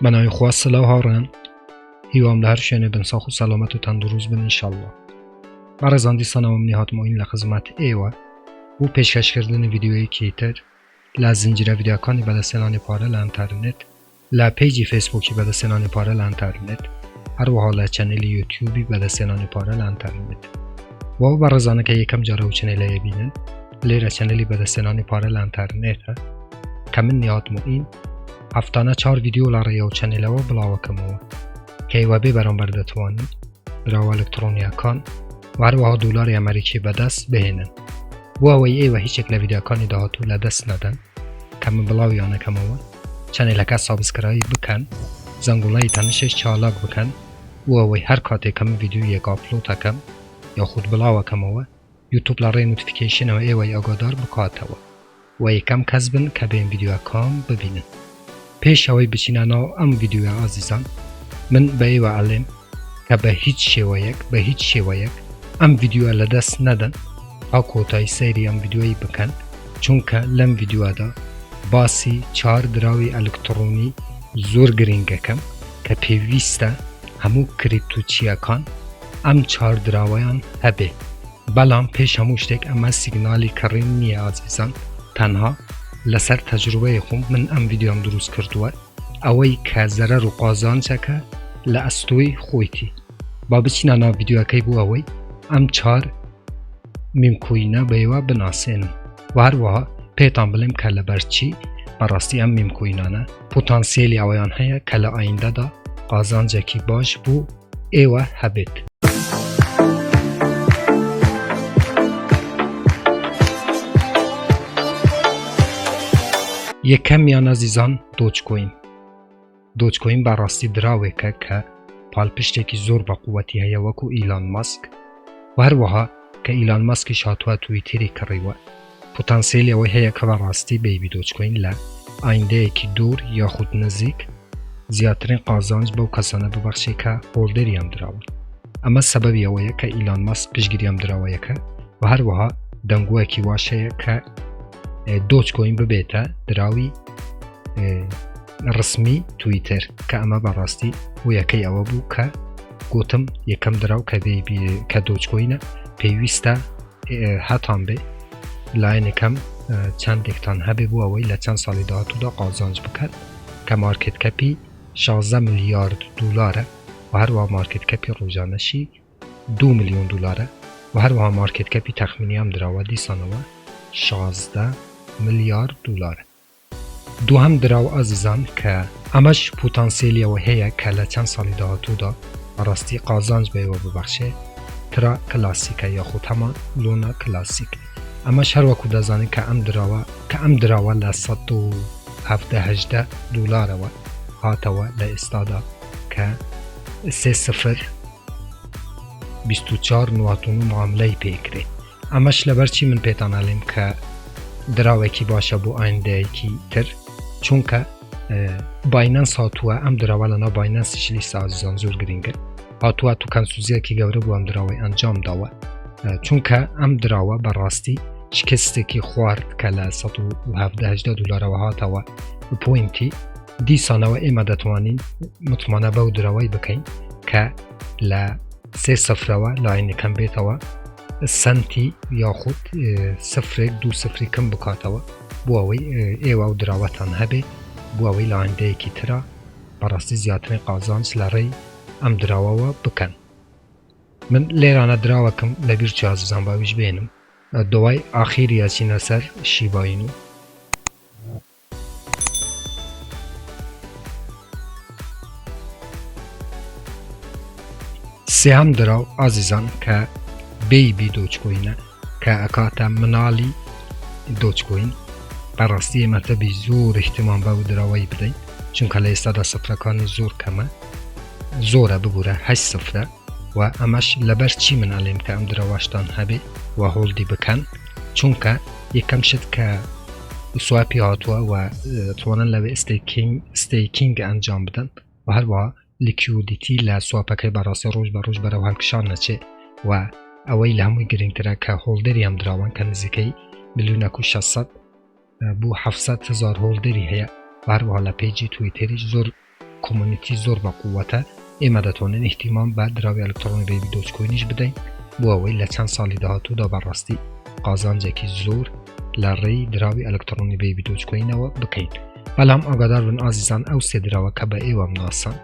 بەناوی خوا سلاو هاوڕێیان هیوام لە هەر شوێنێ بن ساخ و سەلامەت و تەندروست بن ئینشاءاللە بەڕێزان دیسانەوە منی هاتمەوەین لە خزمەت ئێوە بۆ پێشکەشکردنی ڤیدیۆیەکی تر لە زنجیرە ڤیدیۆکانی بەدەستهێنانی پارە لە ئەنتەرنێت لە page ی فەیسبووکی بەدەستهێنانی پارە لە ئەنتەرنێت هەروەها لە channel ی یوتیوبی بەدەستهێنانی پارە لە ئەنتەرنێت و ئەو بەڕێزانە کە یەکەم جارە ئەو channel ە بینن لێرە channel ی بەدەستهێنانی پارە لە ئەنتەرنێتە کە من نیهاد موئین هەفتانە چوار ڤیدیۆ لە ڕێی ئەو channel ەوە بڵاوەکەمەوە کە ئێوە بێ بەرامبەر دەتوانن دراوە ئەلکترۆنیەکان و هەروەها دۆلاری ئەمریکی بەدەست بهێنن بۆ ئەوەی ئێوە هیچێک لە ڤیدیۆکانی داهاتوو لە دەست نەدەن کە من بڵاویانەکەمەوە channel ەکە subscribe بکەن زەنگوڵەی تەنیشتش چالاک بکەن بۆ ئەوەی هەر کاتێک کە من ڤیدیۆیەک upload ئەکەم یاخود بڵاوەکەمەوە یوتوب لە ڕێی notification ەوە ئێوەی ئاگادار بکاتەوە و یەکەم کەس بن کە بێن ڤیدیۆکان ببینن. پێش ئەوەی بچینە ناو ئەم ڤیدیۆیە ئازیزان من بە ئێوە ئەڵێم کە بە هیچ شێوەیەک بە هیچ شێوەیەک ئەم ڤیدیۆە لەدەست نەدەن تا کۆتایی سەیری ئەم ڤیدیۆی بکەن چونکە لەم ڤیدیۆدا باسی چار دراوی ئەلکتڕۆنی زۆر گرنگەکەم کە پێویستە هەموو کریپتۆچیەکان ئەم چار دراوەیان هەبێ بەڵام پێش هەموو شتێک ئەمە سیگنالی کڕین نییە ئازیزان تەنها لەسەر تەجروبەی خۆم من ئەم ڤیدیۆم دروست کردووە ئەوەی کە زەرەر و قازانجەکە لە ئەستۆی خۆیتی با بچینە ناو ڤیدیۆکەی بۆ ئەوەی ئەم چار meme coin ە بەیوە بناسێنم و هەروەها پێتان بڵێم کە لەبەرچی بەڕاستی ئەم meme coin انە پۆتانسیلی ئەوەیان هەیە کە لە ئایندەدا قازانجێکی باش بوو ئێوە هەبێت. یەکەمیان ئازیزان Dogecoin. Dogecoin بەڕاستی دراوێکە کە پالپشتێکی زۆر بە قووەتی هەیە وەکو ئیلان ماسک و هەروەها کە ئیلان ماسکیش هاتووە تویتێری کڕیوە پۆتانسیلی ئەوەی هەیە کە بەڕاستی Baby Dogecoin لە ئایندەیەکی دوور یاخود نزیک زیاترین قازانج بەو کەسانە ببەخشێ کە holder ی ئەم دراون. ئەمە سەبەبی ئەوەیە کە ئیلان ماسک پشتگیری ئەم دراوەیەکە و هەروەها دەنگۆیەکی واش هەیە کە Dogecoin ببێتە دراوی ڕسمی تویتەر کە ئەمە بەڕاستی هۆیەکەی ئەوە بوو کە گوتم یەکەم دراو کە کە Dogecoin ە پێویستە هەتان بێ لایەنێکەم چەندێکتان هەبێ بۆ ئەوەی لە چەند ساڵی داهاتوودا قازانج بکات کە market cap ی 16 ملیارد دلارە و هەروەها market cap ی ڕۆژانەشی 2 میلیۆن دلارە و هەروەها market cap ی تەخمینی ئەم دراوە دیسانەوە 16 ملیارد دلارە. دووهەم دراو ئازیزان کە ئەمەش پوتانسێلی ئەوەی هەیە کە لە چەند ساڵی داهاتوودا بەڕاستی قازانج بە ئێوە ببەخشێ Terra Classic ە یاخود هەمان Luna Classic ئەمەش هەر وەکو دەزانین کە ئەم دراوە کە ئەم دراوە لە 117 هەژدە دولارەوە هاتەوە لە ئێستادا کە سێ سفر 24 نواتون و معاملەی پێکرێ ئەمەش لەبەرچی من پێتان ئەلێم کە دراوێکی باشە بۆ ئایندەیەکی تر چونکە Binance هاتووە ئەم دراوە لەناو Binance یش لیستە ئازیزان زۆر گرنگە هاتووە توکەنسوزیەکی گەورە بۆ ئەم دراوەی ئەنجام داوە چونکە ئەم دراوە بەڕاستی شکستێکی خوارد کە لە 1970 دلارەوە هاتەوە point ی دیسانەوە ئێمە دەتوانین متمانە بەو دراوەی بکەین کە لە سێ سفرەوە لاینەکەم بێتەوە سەنتی یاخود سفرێک دوو سفری کەم بکاتەوە بۆ ئەوەی ئێوە و دراوەتان هەبێ بۆ ئەوەی لە ئایندەیەکی ترا بەڕاستی زیاترین قازانج لە ڕێی ئەم دراوەوە بکەن من لێرانە دراوەکەم لەبیر چوو ئازیزان باویش بێنم دوای ئاخیری ئەچینە سەر Shiba Inu. سێهەم دراو ئازیزان کە Baby Dogecoin ە کە ئەکاتە مناڵی Dogecoin بەڕاستی ئێمە تەبی زۆر احتیمان بەو دراوەی بدەین چونکە لە ئێستادا سفرەکانی زۆر کەمە زۆرە ببورە هەشت سفرە و ئەمەش لەبەر چی من ئەلێم کە ئەم دراواشتان هەبێ و hold ی بکەن چونکە یەکەم شت کە swap ی هاتووە و توانن لەوێ staking staking ئەنجام بدەن و هەروە liquidity لە swap ەکەی بەڕاستی ڕۆژ بە ڕۆژ بەرەو هەڵکشان نەچێ و ئەوەی لە هەمووی گرنگترە کە holder ی ئەم دراوان کە نزیکەی ملیۆنەک و 600 بۆ 700 هزار holder ی هەیە و هەروەها لە page ی تویتەریش زۆر community زۆر بە قووەتە ئێمە دەتوانین ئیهتیمام بە دراوی ئەلکترۆنی بەیبی دۆجکۆینیش بدەین بۆ ئەوەی لە چەند ساڵی داهاتوودا بەڕاستی قازانجێکی زۆر لە ڕێی دراوی ئەلکترۆنی بەیبی دۆجکۆینەوە بکەین. بەڵام ئاگادار بن ئازیزان ئەو سێ دراوە کە بە ئێوەم ناساند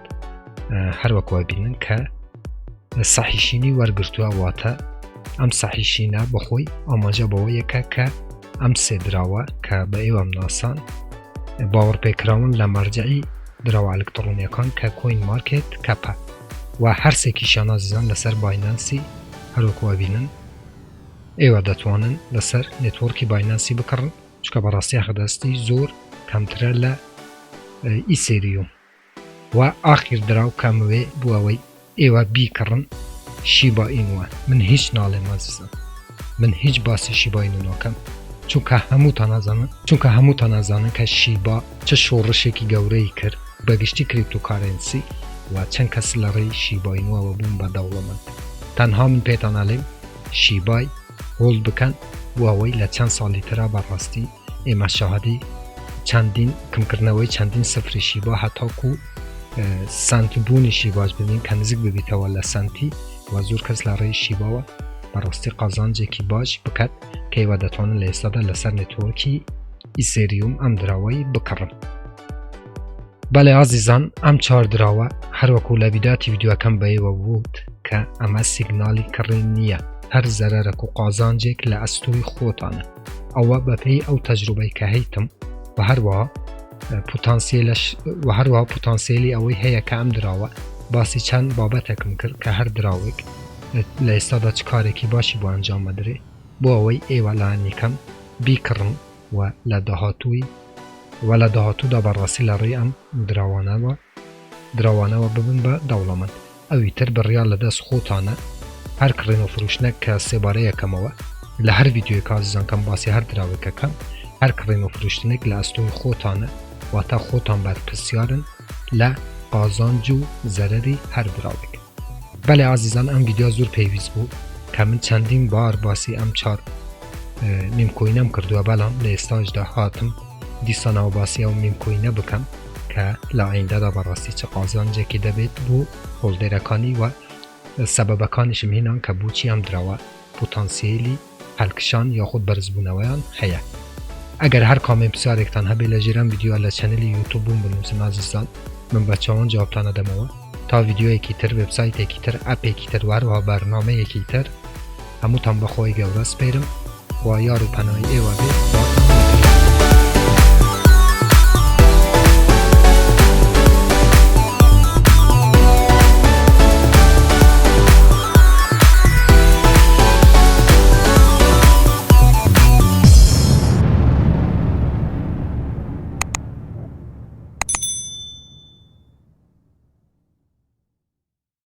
هەروەکوە بینن کە سەحیشینی وەرگرتووە واتە ئەم سەحیشینە بەخۆی ئاماژە بەوە یەکە کە ئەم سێ دراوە کە بە ئێوەم ناسان باوەڕپێکراون لە مەرجعی دراوە ئەلکترۆنیەکان کە CoinMarketCap ە و هەرسێکیشیان ئازیزان لەسەر باینانسی هەروەکو ئەبینن ئێوە دەتوانن لەسەر network ی باینانسی بکڕن چونکە بەڕاستی حەقدەستی زۆر کەمترە لە ئیسێریوم و ئاخیر دراو کەموێ بۆ ئەوەی ئێوە بیکڕن شیبا ئینوە من هیچ ناڵێم ئازیزان من هیچ باسی شیبا ئینو ناکەم چونکە هەمووتان ئەزانن چونکە هەمووتان ئەزانن کە شیبا چ شۆڕشێکی گەورەی کرد بەگشتی cryptocurrency و چەند کەس لە ڕێی شیبا ئینوەوە بوون بە دەوڵەمەند تەنها من پێتان ئەلێم شیبای hold بکەن بۆ ئەوەی لە چەند ساڵی ترا بەڕاستی ئێمە شاهدی چەندین کەمکردنەوەی چەندین سفری شیبا هەتاکو سنت بوونی شیباش ببین کە نزیک ببیتەوە لە سنتی و زۆر کەس لە ڕێی شیباوە بەڕاستی قازانجێکی باش بکات کە ئێوە دەتوانن لە ئێستادا لەسەر network ی ئیسێریوم ئەم دراوەی بکڕن. بەڵێ ئازیزان ئەم چوار دراوە هەروەکو لە بیداتی ڤیدیۆکەم بە ئێوە وت کە ئەمە سیگناڵی کڕین نییە هەر زەرەرەک و قازانجێک لە ئەستۆی خۆتانە ئەوە بەپێی ئەو تەجروبەی کە هەیتم و هەروەها پوتانسیلش و هەروەها پوتانسیلی ئەوەی هەیە کە ئەم دراوە باسی چەند بابەتێکم کرد کە هەر دراوێک لە ئێستادا چ کارێکی باشی بۆ ئەنجام ئەدرێ بۆ ئەوەی ئێوە لایەنیکەم بیکڕن و لە داهاتووی و لە داهاتوودا بەڕاستی لە ڕێی ئەم دراوانەوە دراوانەوە ببن بە دەوڵەمەند ئەوی تر بڕیار لە دەست خۆتانە هەر کڕین و فرۆشتنێک کە سێبارە یەکەمەوە لە هەر ڤیدیۆیەک ئازیزان کەم باسی هەر دراوێکەکەم هەر کڕین و فرۆشتنێک لە ئەستۆی خۆتانە واتە خۆتان بەرپرسیارن لە قازانج و زەرەری هەر دراوێک. بەلێ ئازیزان ئەم ڤیدیۆ زۆر پێویست بوو کە من چەندین بار باسی ئەم چار meme coin ەم کردووە بەڵام لە ئێستاشدا هاتم دیسانەوە باسی ئەو meme coin ە بکەم کە لە ئایندەدا بەڕاستی چ قازانجێکی دەبێت بۆ holder ەکانی و سەبەبەکانیشم هینان کە بۆچی ئەم دراوە پوتانسیلی هەلکشان یاخود بەرزبوونەوەیان هەیە. ئەگەر هەر کامێن پرسیارێکتان هەبێ لە ژێر ئەم ڤیدیۆ لە channel ی یوتوب بووم بنووسن ئازیزان من بە چاوان جوابتان ئەدەمەوە تا ڤیدیۆیەکی تر وێبسایتێکی تر ئەپێکی تر و هەروەها بەرنامەیەکی تر هەمووتان بەخوای گەورە سپێرم خوا یار و پەنای ئێوە بێت.